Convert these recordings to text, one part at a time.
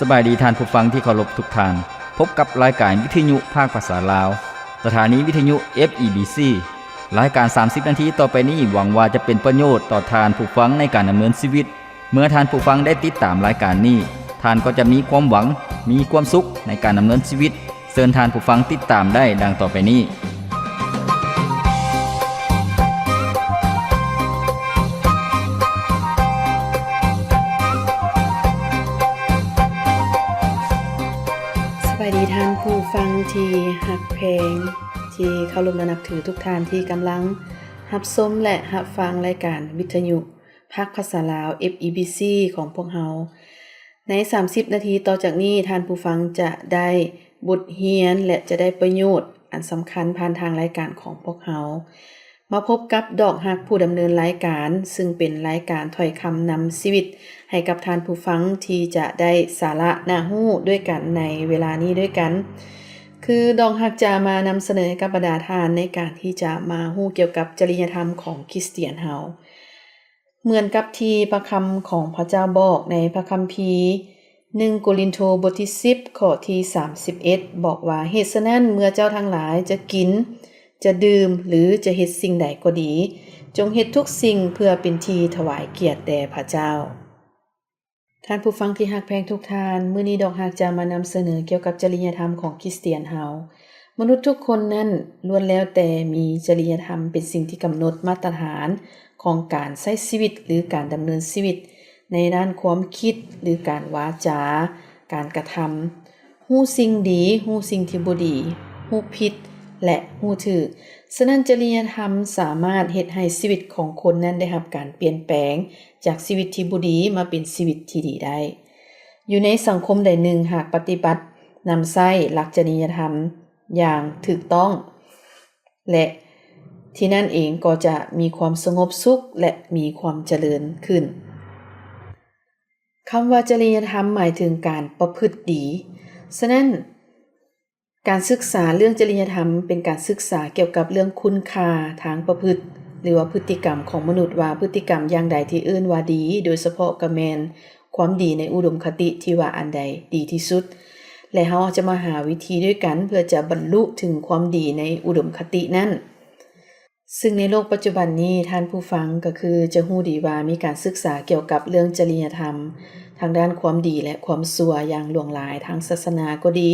ສະບາຍດີທ່ານຜູ້ຟັງທີ່ເຄົາລົບທຸກທ່ານ. ພົບກັບລາຍການວິທະຍຸພາກພາສາລາວ, ສະຖານີວິທະຍຸ ເອັຟ ອີ ບີ ຊີ. ລາຍການສາມສິບນາທີຕໍ່ໄປນີ້ ຫວັງວ່າຈະເປັນປະໂຫຍດຕໍ່ທ່ານຜູ້ຟັງໃນການດຳເນີນຊີວິດ. ເມື່ອທ່ານຜູ້ຟັງໄດ້ຕິດຕາມລາຍການນີ້, ທ່ານກໍຈະມີຄວາມຫວັງ, ມີຄວາມສຸກໃນການດຳເນີນຊີວິດ. ເຊີນທ່ານຜູ້ຟັງຕິດຕາມໄດ້ດັ່ງຕໍ່ໄປນີ້. ສະບາຍດີທ່ານຜູ້ຟັງທີ່ຮັກແພງ, ທີ່ເຄົາລົບ ແລະ ນັບຖືທຸກທ່ານທີ່ກຳລັງຮັບຊົມ ແລະ ຮັບຟັງລາຍການວິທະຍຸພາກພາສາລາວ ເອັຟ ອີ ບີ ຊີ ຂອງພວກເຮົາ. ໃນສາມສິບນາທີຕໍ່ຈາກນີ້, ທ່ານຜູ້ຟັງຈະໄດ້ບົດຮຽນ ແລະ ຈະໄດ້ປະໂຫຍດອັນສຳຄັນຜ່ານທາງລາຍການຂອງພວກເຮົາ. ມາພົບກັບດອກຮັກຜູ້ດຳເນີນລາຍການ, ຊຶ່ງເປັນລາຍການຖ້ອຍຄຳນຳຊີວິດໃຫ້ກັບທ່ານຜູ້ຟັງທີ່ຈະໄດ້ສາລະໜ້າຮູ້ດ້ວຍກັນໃນເວລານີ້ດ້ວຍກັນ. ຄືດອກຮັກຈະມານຳສະເໜີໃຫ້ກັບບັນດາທ່ານໃນການທີ່ຈະມາຮູ້ກ່ຽວກັບຈະລິຍະທຳຂອງຄຣິສຕຽນເຮົາ. ເໝືອນກັບທີ່ພະຄຳຂອງພະເຈົ້າບອກໃນພະຄຳພີ ໜຶ່ງໂກລິນໂທ ບົດທີສິບ ຂໍ້ທີສາມສິບເອັດ ບອກວ່າ, ເຫດສະນັ້ນ ເມື່ອເຈົ້າທັງຫຼາຍຈະກິນ, ຈະດື່ມ ຫຼື ຈະເຮັດສິ່ງໃດກໍດີ, ຈົ່ງເຮັດທຸກສິ່ງເພື່ອເປັນທີ່ຖວາຍກຽດແດ່ພະເຈົ້າ. ທ່ານຜູ້ຟັງທີ່ຮັກແພງທຸກທ່ານ, ມື້ນີ້ດອກຮັກຈະມານຳສະເໜີກ່ຽວກັບຈະລິຍະທຳຂອງຄຣິສຕຽນເຮົາ. ມະນຸດທຸກຄົນນັ້ນລ້ວນແລ້ວແຕ່ມີຈະລິຍະທຳເປັນສິ່ງທີ່ກຳນົດມາດຕະຖານຂອງການໃຊ້ຊີວິດ ຫຼື ການດຳເນີນຊີວິດໃນດ້ານຄວາມຄິດ ຫຼື ການວາຈາ, ການກະທຳ, ຮູ້ສິ່ງດີ, ຮູ້ສິ່ງທີ່ບໍ່ດີ, ຮູ້ຜິດ ແລະ ຮູ້ຖືກ. ສະນັ້ນ ຈະລິຍະທຳສາມາດເຮັດໃຫ້ຊີວິດຂອງຄົນນັ້ນໄດ້ຮັບການປ່ຽນແປງຈາກຊີວິດທີ່ບໍ່ດີມາເປັນຊີວິດທີ່ດີໄດ້. ຢູ່ໃນສັງຄົມໃດໜຶ່ງ ຫາກປະຕິບັດນຳໃຊ້ຫຼັກຈະລິຍະທຳຢ່າງຖືກຕ້ອງ ແລະ ທີ່ນັ້ນເອງກໍຈະມີຄວາມສະຫງົບສຸກ ແລະ ມີຄວາມຈະເລີນຂຶ້ນ. ຄຳວ່າຈະລິຍະທຳໝາຍເຖິງການປະພຶດດີ. ສະນັ້ນ ການສຶກສາເລື່ອງຈະລິຍະທຳເປັນການສຶກສາກ່ຽວກັບເລື່ອງຄຸນຄ່າທາງປະພຶດ ຫຼືວ່າພຶດຕິກຳຂອງມະນຸດ ວ່າພຶດຕິກຳຢ່າງໃດທີ່ເອີ້ນວ່າດີ, ໂດຍສະເພາະກໍແມ່ນຄວາມດີໃນອຸດົມຄະຕິທີ່ວ່າອັນໃດດີທີ່ສຸດ ແລະ ເຮົາຈະມາຫາວິທີດ້ວຍກັນເພື່ອຈະບັນລຸເຖິງຄວາມດີໃນອຸດົມຄະຕິນັ້ນ. ຊຶ່ງໃນໂລກປັດຈຸບັນນີ້ ທ່ານຜູ້ຟັງກໍຄືຈະຮູ້ດີວ່າມີການສຶກສາກ່ຽວກັບເລື່ອງຈະລິຍະທຳ ທາງດ້ານຄວາມດີ ແລະ ຄວາມຊົ່ວຢ່າງຫຼວງຫຼາຍ ທາງສາສະໜາກໍດີ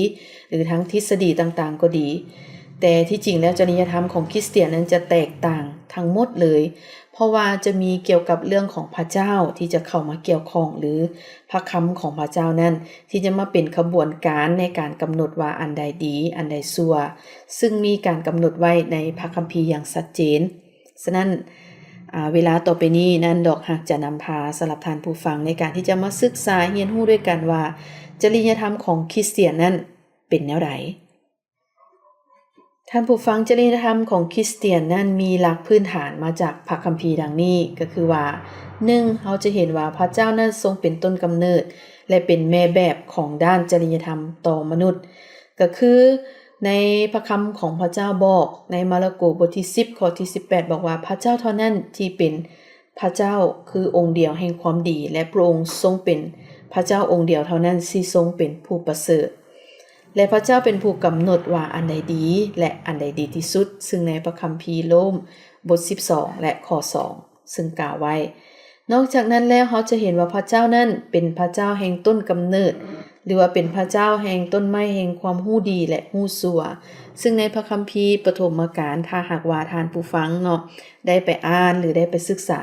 ຫຼື ທາງທິດສະດີຕ່າງໆກໍດີ. ແຕ່ທີ່ຈິງແລ້ວ ຈະລິຍະທຳຂອງຄຣິສຕຽນນັ້ນຈະແຕກຕ່າງທັງໝົດເລີຍ, ເພາະວ່າຈະມີກ່ຽວກັບເລື່ອງຂອງພະເຈົ້າທີ່ຈະເຂົ້າມາກ່ຽວຂ້ອງ ຫຼື ພະຄຳຂອງພະເຈົ້ານັ້ນ ທີ່ຈະມາເປັນຂະບວນການໃນການກຳນົດວ່າອັນໃດດີ, ອັນໃດຊົ່ວ, ຊຶ່ງມີການກຳນົດໄວ້ໃນພະຄຳພີຢ່າງຊັດເຈນ. ສະນັ້ນ, ອາ, ເວລາຕໍ່ໄປນີ້ນັ້ນ ດອກຮັກຈະນຳພາສຳລັບທ່ານຜູ້ຟັງໃນການທີ່ຈະມາສຶກສາຮຽນຮູ້ດ້ວຍກັນວ່າ ຈະລິຍະທຳຂອງຄຣິສຕຽນນັ້ນເປັນແນວໃດ? ທ່ານຜູ້ຟັງ, ຈະລິຍະທຳຂອງຄຣິສຕຽນນັ້ນມີຫຼັກພື້ນຖານມາຈາກພະຄຳພີດັ່ງນີ້, ກໍຄືວ່າ, ໜຶ່ງ, ເຮົາຈະເຫັນວ່າພະເຈົ້ານັ້ນຊົງເປັນຕົ້ນກຳເນີດ ແລະ ເປັນແມ່ແບບຂອງດ້ານຈະລິຍະທຳຕໍ່ມະນຸດ, ກໍຄືໃນພະຄຳຂອງພະເຈົ້າບອກໃນມາລະໂກບົດທີສິບ ຂໍ້ທີສິບແປດ ບອກວ່າ, ພະເຈົ້າເທົ່ານັ້ນທີ່ເປັນພະເຈົ້າ ຄືອົງດຽວແຫ່ງຄວາມດີ ແລະ ພະອົງຊົງເປັນພະເຈົ້າອົງດຽວເທົ່ານັ້ນທີ່ຊົງເປັນຜູ້ປະເສີດ. ແລະ ພະເຈົ້າເປັນຜູ້ກຳນົດວ່າອັນໃດດີ ແລະ ອັນໃດດີທີ່ສຸດ, ຊຶ່ງໃນພະຄຳພີໂລມບົດສິບສອງ ແລະ ຂໍ້ສອງ ຊຶ່ງກ່າວໄວ້. ນອກຈາກນັ້ນແລ້ວ, ເຮົາຈະເຫັນວ່າພະເຈົ້ານັ້ນເປັນພະເຈົ້າແຫ່ງຕົ້ນກຳເນີດ, ຫຼືວ່າເປັນພະເຈົ້າແຫ່ງຕົ້ນໄມ້ແຫ່ງຄວາມຮູ້ດີ ແລະ ຮູ້ຊົ່ວ, ຊຶ່ງໃນພະຄຳພີປະຖົມມະການ, ຖ້າຫາກວ່າທ່ານຜູ້ຟັງເນາະ ໄດ້ໄປອ່ານ ຫຼື ໄດ້ໄປສຶກສາ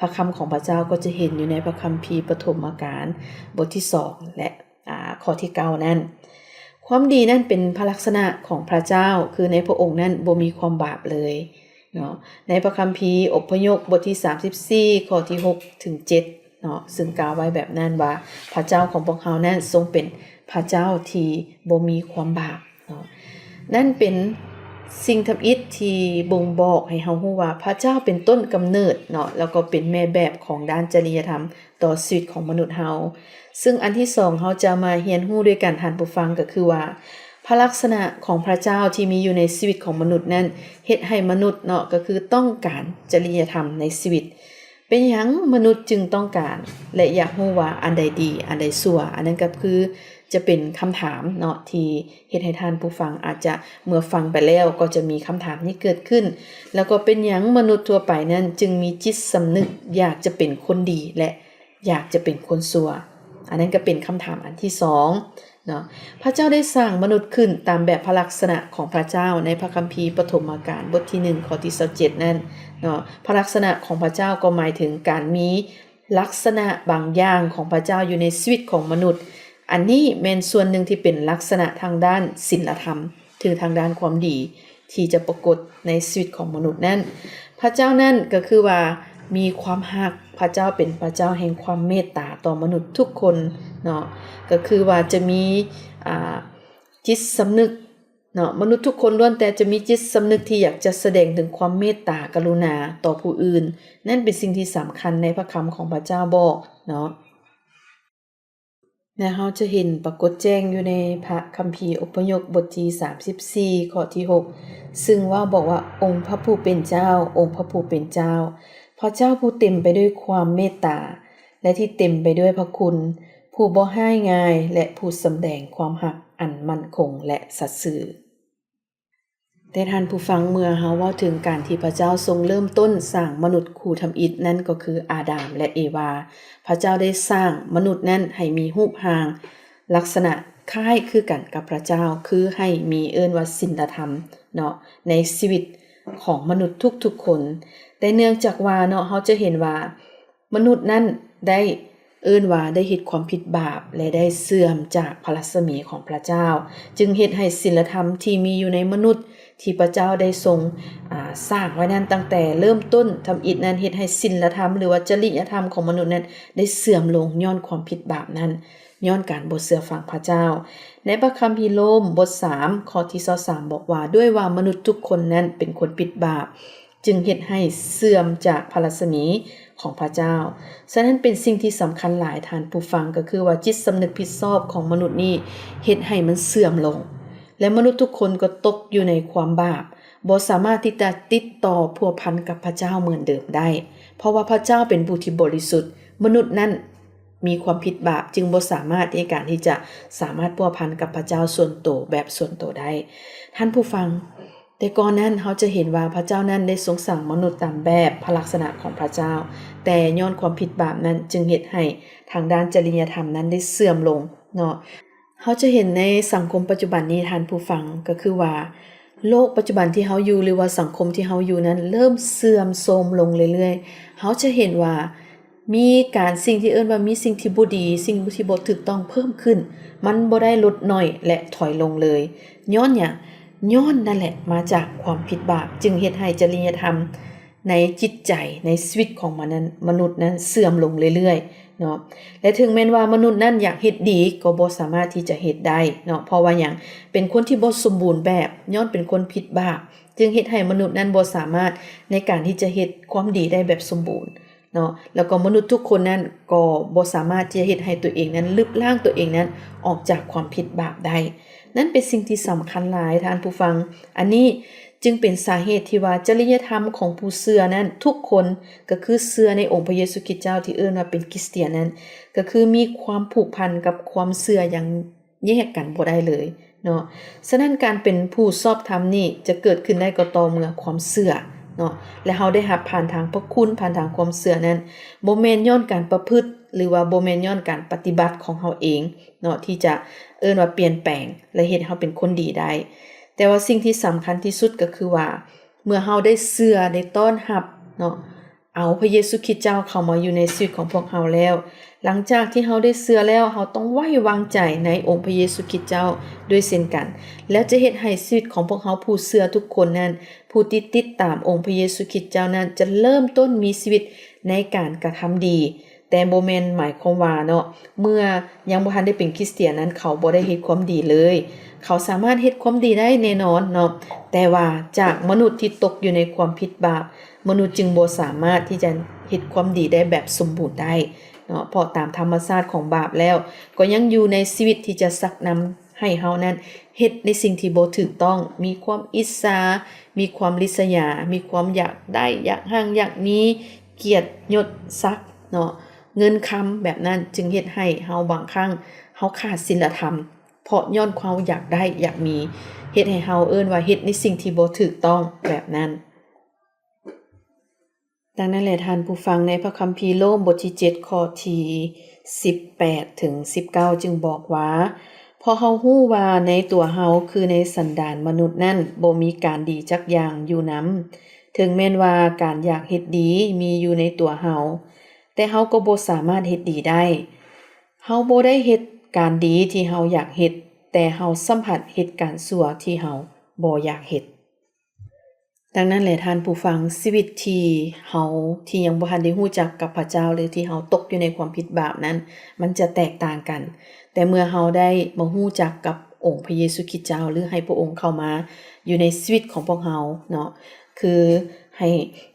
ພະຄຳຂອງພະເຈົ້າ, ກໍຈະເຫັນຢູ່ໃນພະຄຳພີປະຖົມມະການ ບົດທີສອງ ແລະ ອາ ຂໍ້ທີເກົ້ານັ້ນ, ຄວາມດີນັ້ນເປັນພະລັກສະນະຂອງພະເຈົ້າ, ຄືໃນພະອົງນັ້ນບໍ່ມີຄວາມບາບເລີຍເນາະ. ໃນພະຄຳພີອົບພະຍົບບົດທີສາມສິບສີ່ ຂໍ້ທີຫົກເຖິງເຈັດເນາະ, ຊຶ່ງກ່າວໄວ້ແບບນັ້ນວ່າ ພະເຈົ້າຂອງພວກເຮົານັ້ນຊົງເປັນພະເຈົ້າທີ່ບໍ່ມີຄວາມບາບເນາະ. ນັ້ນເປັນສິ່ງທຳອິດທີ່ບົ່ງບອກໃຫ້ເຮົາຮູ້ວ່າ ພະເຈົ້າເປັນຕົ້ນກຳເນີດເນາະ, ແລ້ວກໍເປັນແມ່ແບບຂອງດ້ານຈະລິຍະທຳ ຕໍ່ຊີວິດຂອງມະນຸດເຮົາ. ຊຶ່ງອັນທີສອງ ເຮົາຈະມາຮຽນຮູ້ດ້ວຍກັນ, ທ່ານຜູ້ຟັງ, ກໍຄືວ່າ ພະລັກສະນະຂອງພະເຈົ້າທີ່ມີຢູ່ໃນຊີວິດຂອງມະນຸດນັ້ນ ເຮັດໃຫ້ມະນຸດເນາະ, ກໍຄືຕ້ອງການຈະລິຍະທຳໃນຊີວິດ. ປັນຫຍັງມະນຸດຈຶ່ງຕ້ອງການ ແລະ ຢາກຮູ້ວ່າອັນໃດດີ ອັນໃດຊົ່ວ? ອັນນັ້ນກໍຄືຈະເປັນຄຳຖາມເນາະ ທີ່ເຮັດໃຫ້ທ່ານຜູ້ຟັງອາດຈະເມື່ອຟັງໄປແລ້ວກໍຈະມີຄຳຖາມນີ້ເກີດຂຶ້ນ. ແລ້ວກໍເປັນຫຍັງມະນຸດທົ່ວໄປນັ້ນຈຶ່ງມີຈິດສຳນຶກຢາກຈະເປັນຄົນດີ ແລະ ຢາກຈະເປັນຄົນຊົ່ວ? ອັນນັ້ນກໍເປັນຄຳຖາມອັນທີສອງເນາະ. ພະເຈົ້າໄດ້ສ້າງມະນຸດຂຶ້ນຕາມແບບພະລັກສະນະຂອງພະເຈົ້າ. ໃນພະຄຳພີປະຖົມມະການບົດທີໜຶ່ງ ຂໍ້ທີຊາວເຈັດນັ້ນເນາະ, ພະລັກສະນະຂອງພະເຈົ້າກໍໝາຍເຖິງການມີລັກສະນະບາງຢ່າງຂອງພະເຈົ້າຢູ່ໃນຊີວິດຂອງມະນຸດ. ອັນນີ້ແມ່ນສ່ວນໜຶ່ງທີ່ເປັນລັກສະນະທາງດ້ານສິນລະທຳ ຫຼື ທາງດ້ານຄວາມດີທີ່ຈະປາກົດໃນຊີວິດຂອງມະນຸດນັ້ນ. ພະເຈົ້ານັ້ນກໍຄືວ່າມີຄວາມຮັກ, ພະເຈົ້າເປັນພະເຈົ້າແຫ່ງຄວາມເມດຕາຕໍ່ມະນຸດທຸກຄົນເນາະ, ກໍຄືວ່າຈະມີ ອ່າ ຈິດສຳນຶກເນາະ, ມະນຸດທຸກຄົນລ້ວນແຕ່ຈະມີຈິດສຳນຶກທີ່ຢາກຈະສະແດງເຖິງຄວາມເມດຕາກະລຸນາຕໍ່ຜູ້ອື່ນ. ນັ້ນເປັນສິ່ງທີ່ສຳຄັນໃນພະຄຳຂອງພະເຈົ້າບອກເນາະ. ແລະ ເຮົາຈະເຫັນປາກົດແຈ້ງຢູ່ໃນພະຄຳພີອົບພະຍົບບົດທີສາມສິບສີ່ ຂໍ້ທີຫົກ ຊຶ່ງເວົ້າບອກວ່າ, ອົງພະຜູ້ເປັນເຈົ້າ, ອົງພະຜູ້ເປັນເຈົ້າ, ພະເຈົ້າຜູ້ເຕັມໄປດ້ວຍຄວາມເມດຕາ ແລະ ທີ່ເຕັມໄປດ້ວຍພະຄຸນ, ຜູ້ບໍ່ຮ້າຍງ່າຍ ແລະ ຜູ້ສຳແດງຄວາມຮັກອັນໝັ້ນຄົງ ແລະ ສັດຊື່. ແຕ່ທ່ານຜູ້ຟັງ, ເມື່ອເຮົາເວົ້າເຖິງການທີ່ພະເຈົ້າຊົງເລີ່ມຕົ້ນສ້າງມະນຸດຄູ່ທຳອິດ, ນັ້ນກໍຄືອາດາມ ແລະ ເອວາ. ພະເຈົ້າໄດ້ສ້າງມະນຸດນັ້ນໃຫ້ມີຮູບຮ່າງລັກສະນະຄ້າຍຄືກັນກັບພະເຈົ້າ, ຄືໃຫ້ມີເອີ້ນວ່າສິນລະທຳເນາະ ໃນຊີວິດຂອງມະນຸດທຸກໆຄົນ. ແຕ່ເນື່ອງຈາກວ່າເນາະ, ເຮົາຈະເຫັນວ່າ ມະນຸດນັ້ນໄດ້ເອີ້ນວ່າໄດ້ເຮັດຄວາມຜິດບາບ ແລະ ໄດ້ເສື່ອມຈາກພະລັດສະໝີຂອງພະເຈົ້າ, ຈຶ່ງເຮັດໃຫ້ສິນລະທຳທີ່ມີຢູ່ໃນມະນຸດທີ່ພະເຈົ້າໄດ້ຊົງ ອາ ສ້າງໄວ້ນັ້ນຕັ້ງແຕ່ເລີ່ມຕົ້ນທຳອິດນັ້ນ, ເຮັດໃຫ້ສິນລະທຳ ຫຼືວ່າຈະລິຍະທຳຂອງມະນຸດນັ້ນໄດ້ເສື່ອມລົງຍ້ອນຄວາມຜິດບາບນັ້ນ, ຍ້ອນການບໍ່ເຊື່ອຟັງພະເຈົ້າ. ໃນພະຄຳພີໂລມບົດສາມ ຂໍ້ທີຊາວສາມ ບອກວ່າ, ດ້ວຍວ່າມະນຸດທຸກຄົນນັ້ນເປັນຄົນຜິດບາບ, ຈຶ່ງເຮັດໃຫ້ເສື່ອມຈາກພະລັດສະໝີຂອງພະເຈົ້າ. ສະນັ້ນເປັນສິ່ງທີ່ສຳຄັນຫຼາຍ, ທ່ານຜູ້ຟັງ, ກໍຄືວ່າຈິດສຳນຶກຜິດຊອບຂອງມະນຸດນີ້ເຮັດໃຫ້ມັນເສື່ອມລົງ ແລະ ມະນຸດທຸກຄົນກໍຕົກຢູ່ໃນຄວາມບາບ, ບໍ່ສາມາດທີ່ຈະຕິດຕໍ່ພົວພັນກັບພະເຈົ້າເໝືອນເດີມໄດ້, ເພາະວ່າພະເຈົ້າເປັນຜູ້ທີ່ບໍລິສຸດ, ມະນຸດນັ້ນມີຄວາມຜິດບາບ, ຈຶ່ງບໍ່ສາມາດໃນການທີ່ຈະສາມາດພົວພັນກັບພະເຈົ້າສ່ວນໂຕ ແບບສ່ວນໂຕໄດ້. ທ່ານຜູ້ຟັງ, ແຕ່ກ່ອນນັ້ນເຮົາຈະເຫັນວ່າພະເຈົ້ານັ້ນໄດ້ຊົງສ້າງມະນຸດຕາມແບບພະລັກສະນະຂອງພະເຈົ້າ, ແຕ່ຍ້ອນຄວາມຜິດບາບນັ້ນຈຶ່ງເຮັດໃຫ້ທາງດ້ານຈະລິຍະທຳນັ້ນໄດ້ເສື່ອມລົງເນາະ. ເຮົາຈະເຫັນໃນສັງຄົມປັດຈຸບັນນີ້ທ່ານຜູ້ຟັງ, ກໍຄືວ່າໂລກປັດຈຸບັນທີ່ເຮົາຢູ່ ຫຼືວ່າສັງຄົມທີ່ເຮົາຢູ່ນັ້ນເລີ່ມເສື່ອມໂຊມລົງເລື້ອຍໆ. ເຮົາຈະເຫັນວ່າ ມີການ ສິ່ງທີ່ເອີ້ນວ່າມີສິ່ງທີ່ບໍ່ດີ, ສິ່ງທີ່ບໍ່ຖືກຕ້ອງເພີ່ມຂຶ້ນ, ມັນບໍ່ໄດ້ລົດໜ້ອຍ ແລະ ຖອຍລົງເລີຍ. ຍ້ອນຫຍັງ? ຍ້ອນນັ້ນແຫຼະ ມາຈາກຄວາມຜິດບາບ, ຈຶ່ງເຮັດໃຫ້ຈະລິຍະທຳໃນຈິດໃຈ, ໃນຊີວິດຂອງມະ ນັ້ນ, ມະນຸດນັ້ນເສື່ອມລົງເລື້ອຍໆເນາະ. ແລະ ເຖິງແມ່ນວ່າມະນຸດນັ້ນຢາກເຮັດດີ, ກໍບໍ່ສາມາດທີ່ຈະເຮັດໄດ້ເນາະ. ເພາະວ່າຫຍັງ? ເປັນຄົນທີ່ບໍ່ສົມບູນແບບ, ຍ້ອນເປັນຄົນຜິດບາບ, ຈຶ່ງເຮັດໃຫ້ມະນຸດນັ້ນບໍ່ສາມາດໃນການທີ່ຈະເຮັດຄວາມດີໄດ້ແບບສົມບູນ. ເນາະ, ແລ້ວກໍມະນຸດທຸກຄົນນັ້ນກໍບໍ່ສາມາດທີ່ຈະເຮັດໃຫ້ຕົວເອງນັ້ນ ລຶບລ້າງຕົວເອງນັ້ນອອກຈາກຄວາມຜິດບາບໄດ້. ນັ້ນເປັນສິ່ງທີ່ສຳຄັນຫຼາຍ, ທ່ານຜູ້ຟັງ. ອັນນີ້ຈຶ່ງເປັນສາເຫດທີ່ວ່າຈະລິຍະທຳຂອງຜູ້ເຊື່ອນັ້ນທຸກຄົນ, ກໍຄືເຊື່ອໃນອົງພະເຢຊູຄຣິດເຈົ້າທີ່ເອີ້ນວ່າເປັນຄຣິສຕຽນນັ້ນ, ກໍຄືມີຄວາມຜູກພັນກັບຄວາມເຊື່ອຢ່າງ ແຍກກັນບໍ່ໄດ້ເລີຍເນາະ. ສະນັ້ນ ການເປັນຜູ້ຊອບທຳນີ້ຈະເກີດຂຶ້ນໄດ້ກໍຕໍ່ເມື່ອຄວາມເຊື່ອເນາະ ແລະ ເຮົາໄດ້ຮັບຜ່ານທາງພະຄຸນ, ຜ່ານທາງຄວາມເຊື່ອນັ້ນ, ບໍ່ແມ່ນຍ້ອນການປະພຶດ ຫຼືວ່າບໍ່ແມ່ນຍ້ອນການປະຕິບັດຂອງເຮົາເອງເນາະ ທີ່ຈະເອີ້ນວ່າປ່ຽນແປງ ແລະ ເຮັດໃຫ້ເຮົາເປັນຄົນດີໄດ້. ແຕ່ວ່າສິ່ງທີ່ສຳຄັນທີ່ສຸດກໍຄືວ່າ ເມື່ອເຮົາໄດ້ເຊື່ອ, ໄດ້ຕ້ອນຮັບເນາະ, ເອົາພະເຢຊູຄຣິດເຈົ້າເຂົ້າມາຢູ່ໃນຊີວິດຂອງພວກເຮົາແລ້ວ, ຫຼັງຈາກທີ່ເຮົາໄດ້ເຊື່ອແລ້ວ, ເຮົາຕ້ອງໄວ້ວາງໃຈໃນອົງພະເຢຊູຄຣິດເຈົ້າດ້ວຍເຊັ່ນກັນ, ແລ້ວຈະເຮັດໃຫ້ຊີວິດຂອງພວກເຮົາຜູ້ເຊື່ອທຸກຄົນນັ້ນ, ຜູ້ທີ່ຕິດຕາມອົງພະເຢຊູຄຣິດເຈົ້ານັ້ນ, ຈະເລີ່ມຕົ້ນມີຊີວິດໃນການກະທຳດີ. ແຕ່ບໍ່ແມ່ນໝາຍຄວາມວ່າເນາະ, ເມື່ອຍັງບໍ່ທັນໄດ້ເປັນຄຣິສຕຽນນັ້ນ, ເຂົາບໍ່ໄດ້ເຮັດຄວາມດີເລີຍ. ເຂົາສາມາດເຮັດຄວາມດີໄດ້ແນ່ນອນເນາະ, ແຕ່ວ່າຈາກມະນຸດທີ່ຕົກຢູ່ໃນຄວາມຜິດບາບ, ມະນຸດຈຶ່ງບໍ່ສາມາດທີ່ຈະເຮັດຄວາມດີໄດ້ແບບສົມບູນໄດ້ເນາະ, ເພາະຕາມທຳມະຊາດຂອງບາບແລ້ວ ກໍຍັງຢູ່ໃນຊີວິດທີ່ຈະຊັກນຳໃຫ້ເຮົານັ້ນເຮັດໃນສິ່ງທີ່ບໍ່ຖືກຕ້ອງ, ມີຄວາມອິດສາ, ມີຄວາມລິດສະຫຍາ, ມີຄວາມຢາກໄດ້, ຢາກຮັ່ງ, ຢາກມີ, ກຽດຍົດສັກເນາະ ເງິນຄຳແບບນັ້ນ ຈຶ່ງເຮັດໃຫ້ເຮົາບາງຄັ້ງເຮົາຂາດສິນລະທຳ ເພາະຍ້ອນຄວາມຢາກໄດ້ຢາກມີ ເຮັດໃຫ້ເຮົາເອີ້ນວ່າເຮັດໃນສິ່ງທີ່ບໍ່ຖືກຕ້ອງແບບນັ້ນ. ດັ່ງນັ້ນແຫຼະທ່ານຜູ້ຟັງ ໃນພະຄຳພີໂລມບົດທີເຈັດ ຂໍ້ທີສິບແປດເຖິງສິບເກົ້າ ຈຶ່ງບອກວ່າ ເພາະເຮົາຮູ້ວ່າໃນຕົວເຮົາ ຄືໃນສັນດານມະນຸດນັ້ນ ບໍ່ມີການດີຈັກຢ່າງຢູ່ນຳ, ເຖິງແມ່ນວ່າການຢາກເຮັດດີມີຢູ່ໃນຕົວເຮົາ, ແຕ່ເຮົາກໍບໍ່ສາມາດເຮັດດີໄດ້. ເຮົາບໍ່ໄດ້ເຮັດການດີທີ່ເຮົາຢາກເຮັດ, ແຕ່ເຮົາຊໍ້າພັດເຮັດການຊົ່ວທີ່ເຮົາບໍ່ຢາກເຮັດ. ດັ່ງນັ້ນແຫຼະທ່ານຜູ້ຟັງ, ຊີວິດທີ່ເຮົາ ທີ່ຍັງບໍ່ທັນໄດ້ຮູ້ຈັກກັບພະເຈົ້າ ຫຼື ທີ່ເຮົາຕົກຢູ່ໃນຄວາມຜິດບາບນັ້ນ ມັນຈະແຕກຕ່າງກັນ. ແຕ່ເມື່ອເຮົາໄດ້ມາຮູ້ຈັກກັບອົງພະເຢຊູຄຣິດເຈົ້າ ຫຼື ໃຫ້ພະອົງເຂົ້າມາຢູ່ໃນຊີວິດຂອງພວກເຮົາເນາະ, ຄືໃຫ້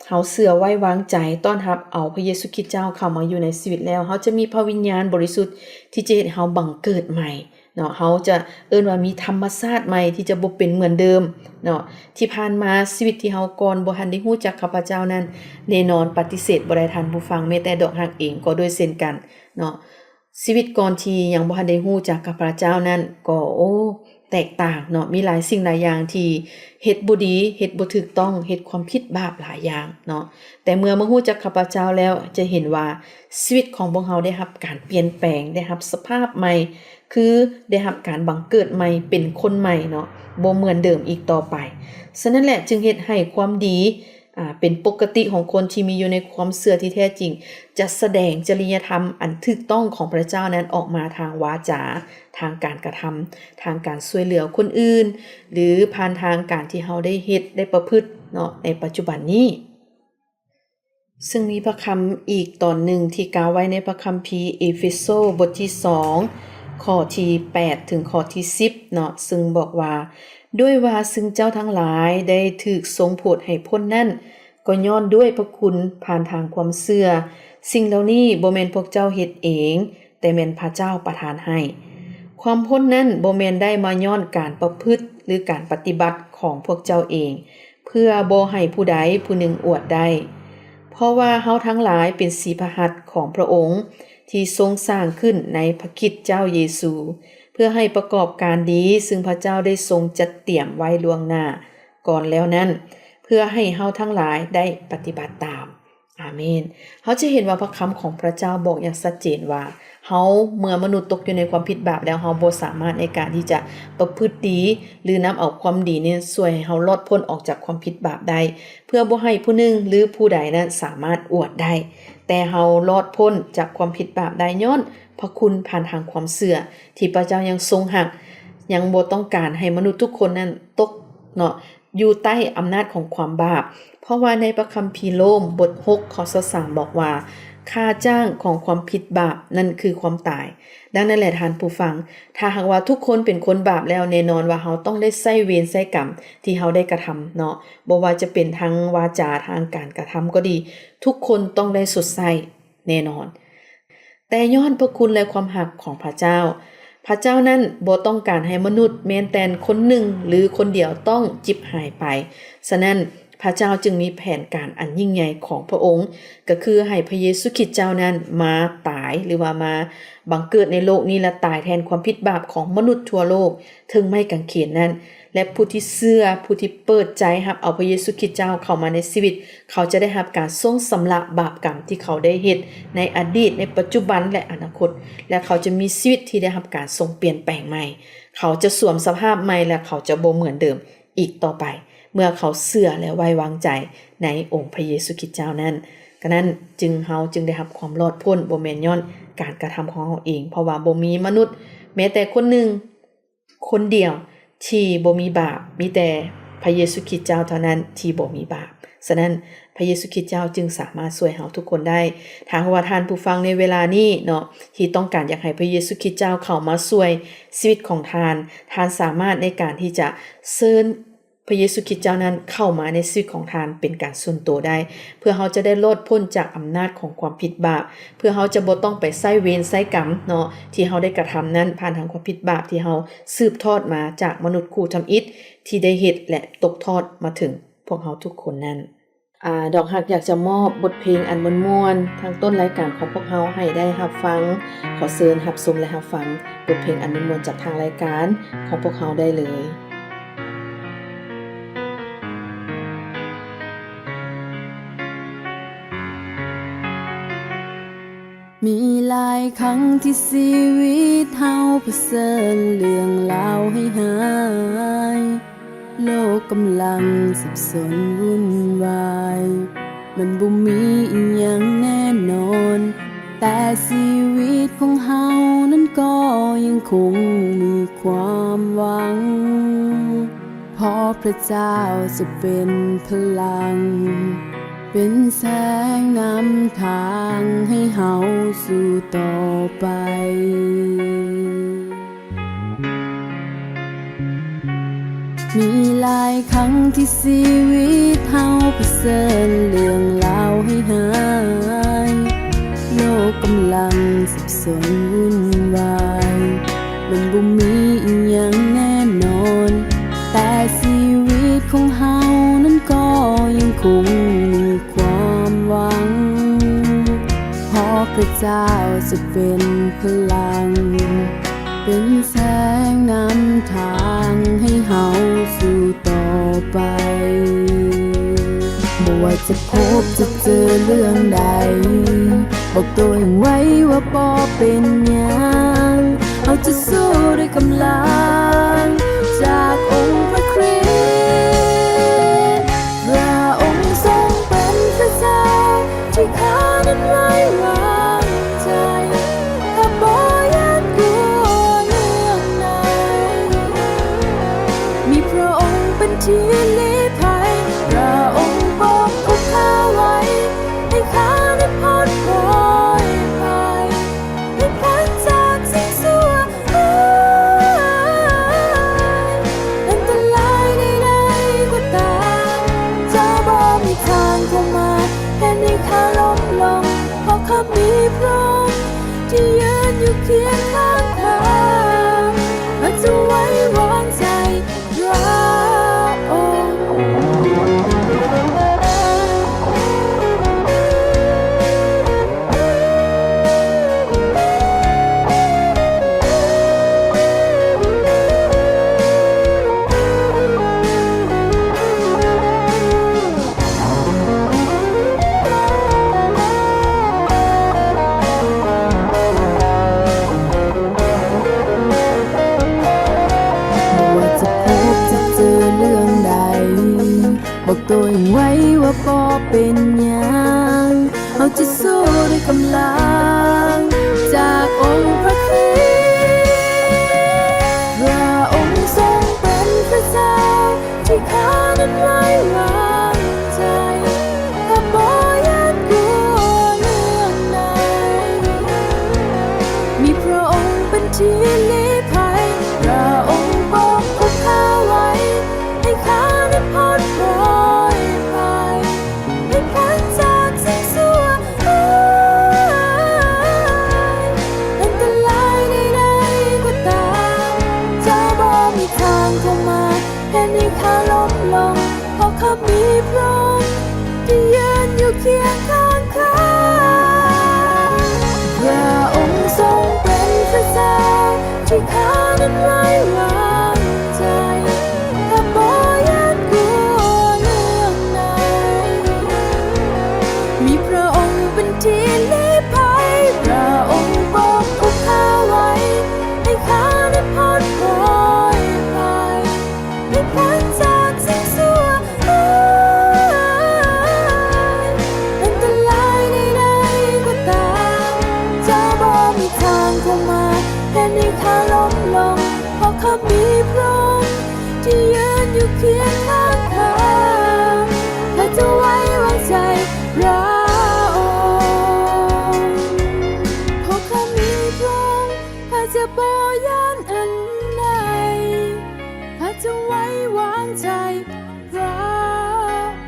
ເຮົາເຊື່ອໄວ້ວາງໃຈຕ້ອນຮັບເອົາພະເຢຊູຄຣິດເຈົ້າເຂົ້າມາຢູ່ໃນຊີວິດແລ້ວ, ເຮົາຈະມີພະວິນຍານບໍລິສຸດທີ່ຈະເຮັດໃຫ້ເຮົາບັງເກີດໃໝ່ ເນາະ, ເຮົາຈະເອີ້ນວ່າມີທຳມະຊາດໃໝ່ທີ່ຈະບໍ່ເປັນເໝືອນເດີມເນາະ. ທີ່ຜ່ານມາຊີວິດທີ່ເຮົາກ່ອນບໍ່ທັນໄດ້ຮູ້ຈັກຂ້າພະເຈົ້ານັ້ນ ແນ່ນອນປະຕິເສດບໍ່ໄດ້ທ່ານຜູ້ຟັງ, ແມ້ແຕ່ດອກຮັກເອງກໍດ້ວຍເຊັ່ນກັນເນາະ. ຊີວິດກ່ອນທີ່ຍັງບໍ່ທັນໄດ້ຮູ້ຈັກກັບພະເຈົ້ານັ້ນກໍ ໂອ້ ແຕກຕ່າງເນາະ, ມີຫຼາຍສິ່ງຫຼາຍຢ່າງທີ່ເຮັດບໍ່ດີ, ເຮັດບໍ່ຖືກຕ້ອງ, ເຮັດຄວາມຜິດບາບຫຼາຍຢ່າງເນາະ. ແຕ່ເມື່ອມາຮູ້ຈັກຂ້າພະເຈົ້າແລ້ວ ຈະເຫັນວ່າຊີວິດຂອງພວກເຮົາໄດ້ຮັບການປ່ຽນແປງ, ໄດ້ຮັບສະພາບໃໝ່, ຄືໄດ້ຮັບການບັງເກີດໃໝ່, ເປັນຄົນໃໝ່ເນາະ, ບໍ່ເໝືອນເດີມອີກຕໍ່ໄປ. ສະນັ້ນແຫຼະ ຈຶ່ງເຮັດໃຫ້ຄວາມດີ ອາ ເປັນປົກກະຕິຂອງຄົນທີ່ມີຢູ່ໃນຄວາມເຊື່ອທີ່ແທ້ຈິງ, ຈະສະແດງຈະລິຍະທຳອັນຖືກຕ້ອງຂອງພະເຈົ້ານັ້ນອອກມາທາງວາຈາ, ທາງການກະທຳ, ທາງການຊ່ວຍເຫຼືອຄົນອື່ນ ຫຼື ຜ່ານທາງການທີ່ເຮົາໄດ້ເຮັດ, ໄດ້ປະພຶດເນາະ ໃນປັດຈຸບັນນີ້. ຊຶ່ງມີພະຄຳອີກຕອນໜຶ່ງທີ່ກ່າວໄວ້ໃນພະຄຳພີເອເຟໂຊ ບົດທີສອງ ຂໍ້ທີແປດເຖິງຂໍ້ທີສິບເນາະ, ຊຶ່ງບອກວ່າ ດ້ວຍວ່າຊຶ່ງເຈົ້າທັງຫຼາຍໄດ້ຖືກຊົງໂຜດໃຫ້ພົ້ນນັ້ນ ກໍຍ້ອນດ້ວຍພະຄຸນຜ່ານທາງຄວາມເຊື່ອ. ສິ່ງເຫຼົ່ານີ້ບໍ່ແມ່ນພວກເຈົ້າເຮັດເອງ, ແຕ່ແມ່ນພະເຈົ້າປະທານໃຫ້. ຄວາມພົ້ນນັ້ນບໍ່ແມ່ນໄດ້ມາຍ້ອນການປະພຶດ ຫຼື ການປະຕິບັດຂອງພວກເຈົ້າເອງ, ເພື່ອບໍ່ໃຫ້ຜູ້ໃດຜູ້ໜຶ່ງອວດໄດ້. ເພາະວ່າເຮົາທັງຫຼາຍເປັນສີພະຫັດຂອງພະອົງ ທີ່ຊົງສ້າງຂຶ້ນໃນພະຄຣິດເຈົ້າເຢຊູ, ເພື່ອໃຫ້ປະກອບການດີ ຊຶ່ງພະເຈົ້າໄດ້ຊົງຈັດຕຽມໄວ້ລ່ວງໜ້າກ່ອນແລ້ວນັ້ນ, ເພື່ອໃຫ້ເຮົາທັງຫຼາຍໄດ້ປະຕິບັດຕາມ. ອາເມນ. ເຮົາຈະເຫັນວ່າພະຄຳຂອງພະເຈົ້າບອກຢ່າງຊັດເຈນວ່າ ເຮົາ ເມື່ອມະນຸດຕົກຢູ່ໃນຄວາມຜິດບາບແລ້ວ, ເຮົາບໍ່ສາມາດໃນການທີ່ຈະປະພຶດດີ ຫຼື ນຳເອົາຄວາມດີນີ້ຊ່ວຍໃຫ້ເຮົາລອດພົ້ນອອກຈາກຄວາມຜິດບາບໄດ້, ເພື່ອບໍ່ໃຫ້ຜູ້ໜຶ່ງ ຫຼື ຜູ້ໃດນັ້ນສາມາດອວດໄດ້. ແຕ່ເຮົາລອດພົ້ນຈາກຄວາມຜິດບາບໄດ້ຍ້ອນພະຄຸນຜ່ານທາງຄວາມເຊື່ອ ທີ່ພະເຈົ້າຍັງຊົງຮັກ, ຍັງບໍ່ຕ້ອງການໃຫ້ມະນຸດທຸກຄົນນັ້ນຕົກເນາະ ຢູ່ໃຕ້ອຳນາດຂອງຄວາມບາບ. ເພາະວ່າໃນພະຄຳພີໂລມ ບົດຫົກ ຂໍ້ຊາວສາມ ບອກວ່າ ຄ່າຈ້າງຂອງຄວາມຜິດບາບນັ້ນຄືຄວາມຕາຍ. ດັ່ງນັ້ນແຫຼະທ່ານຜູ້ຟັງ, ຖ້າຫາກວ່າທຸກຄົນເປັນຄົນບາບແລ້ວ, ແນ່ນອນວ່າເຮົາຕ້ອງໄດ້ໃຊ້ເວນໃຊ້ກຳທີ່ເຮົາໄດ້ກະທຳເນາະ, ບໍ່ວ່າຈະເປັນທາງວາຈາ, ທາງການກະທຳກໍດີ, ທຸກຄົນຕ້ອງໄດ້ຊົດໃຊ້ແນ່ນອນ. ແຕ່ຍ້ອນພະຄຸນ ແລະ ຄວາມຮັກຂອງພະເຈົ້າ, ພະເຈົ້ານັ້ນບໍ່ຕ້ອງການໃຫ້ມະນຸດແມ່ນແຕ່ນຄົນໜຶ່ງ ຫຼື ຄົນດຽວຕ້ອງຈິບຫາຍໄປ. ສະນັ້ນ, ພະເຈົ້າຈຶ່ງມີແຜນການອັນຍິ່ງໃຫຍ່ຂອງພະອົງ, ກໍຄືໃຫ້ພະເຢຊູຄຣິດເຈົ້ານັ້ນມາຕາຍ ຫຼືວ່າມາບັງເກີດໃນໂລກນີ້ ແລະ ຕາຍແທນຄວາມຜິດບາບຂອງມະນຸດທົ່ວໂລກເທິງໄມ້ກາງເຂນນັ້ນ. ແລະ ຜູ້ທີ່ເຊື່ອ, ຜູ້ທີ່ເປີດໃຈຮັບເອົາພະເຢຊູຄຣິດເຈົ້າເຂົ້າມາໃນຊີວິດ, ເຂົາຈະໄດ້ຮັບການຊົງຊຳລະບາບກຳທີ່ເຂົາໄດ້ເຮັດໃນອະດີດ, ໃນປັດຈຸບັນ ແລະ ອະນາຄົດ, ແລະ ເຂົາຈະມີຊີວິດທີ່ໄດ້ຮັບການຊົງປ່ຽນແປງໃໝ່. ເຂົາຈະສວມສະພາບໃໝ່ ແລະ ເຂົາຈະບໍ່ເໝືອນເດີມ ອີກຕໍ່ໄປ ເມື່ອເຂົາເຊື່ອ ແລະ ໄວ້ວາງໃຈໃນອົງພະເຢຊູຄຣິດເຈົ້ານັ້ນ. ກະນັ້ນຈຶ່ງ ເຮົາຈຶ່ງໄດ້ຮັບຄວາມລອດພົ້ນ ບໍ່ແມ່ນຍ້ອນການກະທຳຂອງເຮົາເອງ, ເພາະວ່າບໍ່ມີມະນຸດແມ້ແຕ່ຄົນໜຶ່ງ ຄົນດຽວທີ່ບໍ່ມີບາບ, ມີແຕ່ພະເຢຊູຄຣິດເຈົ້າເທົ່ານັ້ນທີ່ບໍ່ມີບາບ. ສະນັ້ນ ພະເຢຊູຄຣິດເຈົ້າຈຶ່ງສາມາດຊ່ວຍເຮົາທຸກຄົນໄດ້. ຖ້າຫາກວ່າທ່ານຜູ້ຟັງໃນເວລານີ້ເນາະ ທີ່ຕ້ອງການຢາກໃຫ້ພະເຢຊູຄຣິດເຈົ້າເຂົ້າມາຊ່ວຍຊີວິດຂອງທ່ານ, ທ່ານສາມາດໃນການທີ່ຈະເຊີນ ພະເຢຊູຄຣິດເຈົ້ານັ້ນເຂົ້າມາໃນຊີວິດຂອງທ່ານເປັນການສ່ວນໂຕໄດ້, ເພື່ອເຮົາຈະໄດ້ລອດພົ້ນຈາກອຳນາດຂອງຄວາມຜິດບາບ, ເພື່ອເຮົາຈະບໍ່ຕ້ອງໄປໃຊ້ເວນໃຊ້ກຳເນາະ ທີ່ເຮົາໄດ້ກະທຳນັ້ນ ຜ່ານທາງຄວາມຜິດບາບທີ່ເຮົາສືບທອດມາຈາກມະນຸດຄູ່ທຳອິດ ທີ່ໄດ້ເຮັດ ແລະ ຕົກທອດມາເຖິງພວກເຮົາທຸກຄົນນັ້ນ. ອາ ດອກຮັກຢາກຈະມອບບົດເພງອັນມ່ວນໆ ທາງຕົ້ນລາຍການຂອງພວກເຮົາໃຫ້ໄດ້ຮັບຟັງ. ຂໍເຊີນຮັບຊົມ ແລະ ຮັບຟັງບົດເພງອັນມ່ວນໆ ຈາກທາງລາຍການຂອງພວກເຮົາໄດ້ເລີຍ. ມີຫຼາຍຄັ້ງທີ່ຊີວິດເຮົາປະເຊີນເລື່ອງລາວຮ້າຍໆ, ໂລກກຳລັງສັບສົນວຸ່ນວາຍ, ມັນບໍ່ມີອີ່ຫຍັງແນ່ນອນ, ແຕ່ຊີວິດຂອງເຮົານັ້ນກໍຍັງຄົງມີຄວາມຫວັງ. ເພາະພະເຈົ້າຈະເປັນພະລັງ, ເປັນແສງນຳທາງໃຫ້ເຮົາສູ້ຕໍ່ໄປ. ມີຫຼາຍຄັ້ງທີ່ຊີວິດເຮົາປະເຊີນເລື່ອງລາວຮ້າຍໆ, ໂລກກຳລັງສັບສົນວຸ່ນວາຍ, ມັນບໍ່ມີອີ່ຫຍັງແນ່ນອນ, ແຕ່ຊີວິດຂອງເຮົານັ້ນກໍຍັງຄົງມີຄວາມຫວັງ, ເພາະພະເຈົ້າຈະເປັນພະລັງ, ເປັນແສງນຳທາງໃຫ້ເຮົາສູ້ຕໍ່ໄປ. ບໍ່ວ່າຈະພົບຈະເຈີເລື່ອງໃດ, ບອກໂຕເອງໄວ້ວ່າບໍ່ເປັນຫຍັງ, ເຮົາຈະສູ້ດ້ວຍກຳລັງຈາກອົງພະຄຣິດ. ພະອົງຊົງເປັນພະເຈົ້າທີ່ຂ້ານັ້ນໄວ້ວາງໃຈ, ຂ້າບໍ່ຢ້ານກົວເລື່ອງໃດ, ມີພະອົງເປັນທີ່ລີ້ໄພ, ພະອົງປກປ້ອງຂ້າໄວ້, ໃຫ້ຂ້ານັ້ນພົ້ນພອຍໄພ, ໃຫ້ພົ້ນຈາກສິ່ງຊົ່ວຮ້າຍ. ອັນຕະລາຍໃດໆກໍຕາມ, ຈະບໍ່ມີທາງເຂົ້າມາເຮັດໃຫ້ຂ້າລົ້ມລົງ, ເພາະຂ້າມີພະອົງທີ່ຢືນຢູ່ຄຽງຂ້າງຂ້າ, ຂ້າຈະໄວ້ວາງໃຈ ພະອົງ. ບໍ່ວ່າຈະພົບຈະເຈີເລື່ອງໃດ, ບອກໂຕເອງໄວ້ວ່າບໍ່ເປັນຫຍັງ, ເຮົາຈະສູ້ດ້ວຍກຳລັງຈາກອົງພະຄຣິດ. ພະອົງຊົງເປັນພະເຈົ້າ ທີ່ຂ້ານັ້ນໄວ້ວາງໃຈ, ຂ້າບໍ່ຢ້ານກົວເລື່ອງໃດ. ມີພະອົງເປັນທີ່ລີ້ໄພ, ພະອົງປົກຄຸມຂ້າໄວ້, ໃຫ້ຂ້ານັ້ນພົ້ນພອຍໄພ, ໃຫ້ພົ້ນຈາກສິ່ງຊົ່ວຮ້າຍ. ອັນຕະລາຍໃດໆກໍຕາມ, ຈະບໍ່ມີທາງເຂົ້າມາ ເຮັດໃຫ້ຂ້າລົ້ມລົງ, ເພາະຂ້າມີພະອົງທີ່ຢືນຢູ່ຄຽງຂ້າງຂ້າ. ພະອົງຊົງເປັນພະເຈົ້າທີ່ຂ້ານັ້ນໄວ້ວາງໃຈ, ຂ້າບໍ່ຢ້ານກົວເລື່ອງໃດ. ມີພະອົງເປັນທີ່ລີ້ໄພ, ພະອົງປົກຄຸມຂ້າໄວ້, ໃຫ້ຂ້ານັ້ນພົ້ນພອຍໄພ. ໃຫ້ພົ້ນຈາກສິ່ງຊົ່ວຮ້າຍ. ອັນຕະລາຍໃດໆກໍຕາມ, ຈະບໍ່ມີທາງເຂົ້າມາ ເຮັດໃຫ້ຂ້າລົ້ມລົງ, ເພາະຂ້າມີພະອົງທີ່ຢືນຢູ່ຄຽງຂ້າງຂ້າ. ຂ້າຈະໄວ້ວາງໃຈພະອົງ, ເພາະຂ້າມີພະອົງ. ຂ້າຈະບໍ່ຢ້ານອັນໃດ, ຂ້າຈະໄວ້ວາງໃຈພະ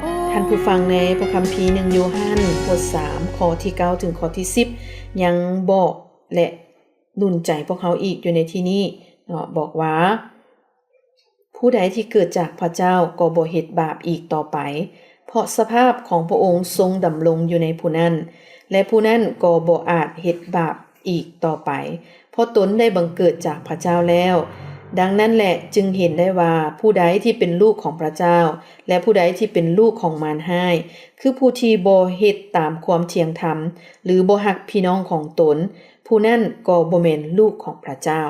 ອົງ. ທ່ານຜູ້ຟັງ, ໃນພະຄຳພີໜຶ່ງໂຢຮັນ ບົດສາມ ຂໍ້ທີເກົ້າ ເຖິງຂໍ້ທີສິບ ຍັງບອກ ແລະ ໜູນໃຈພວກເຮົາອີກຢູ່ໃນທີ່ນີ້ເນາະ, ບອກວ່າ ຜູ້ໃດທີ່ເກີດຈາກພະເຈົ້າກໍບໍ່ເຮັດບາບອີກຕໍ່ໄປ, ເພາະສະພາບຂອງພະອົງຊົງດຳລົງຢູ່ໃນຜູ້ນັ້ນ ແລະ ຜູ້ນັ້ນກໍບໍ່ອາດເຮັດບາບອີກຕໍ່ໄປ, ເພາະຕົນໄດ້ບັງເກີດຈາກພະເຈົ້າແລ້ວ. ດັ່ງນັ້ນແຫຼະ ຈຶ່ງເຫັນໄດ້ວ່າ ຜູ້ໃດທີ່ເປັນລູກຂອງພະເຈົ້າ ແລະ ຜູ້ໃດທີ່ເປັນລູກຂອງມານຮ້າຍ ຄືຜູ້ທີ່ບໍ່ເຮັດຕາມຄວາມທ່ຽງທຳ ຫຼື ບໍ່ຮັກພີ່ນ້ອງຂອງຕົນ, ຜູ້ນັ້ນກໍບໍ່ແມ່ນລູກຂອງພະເຈົ້າ.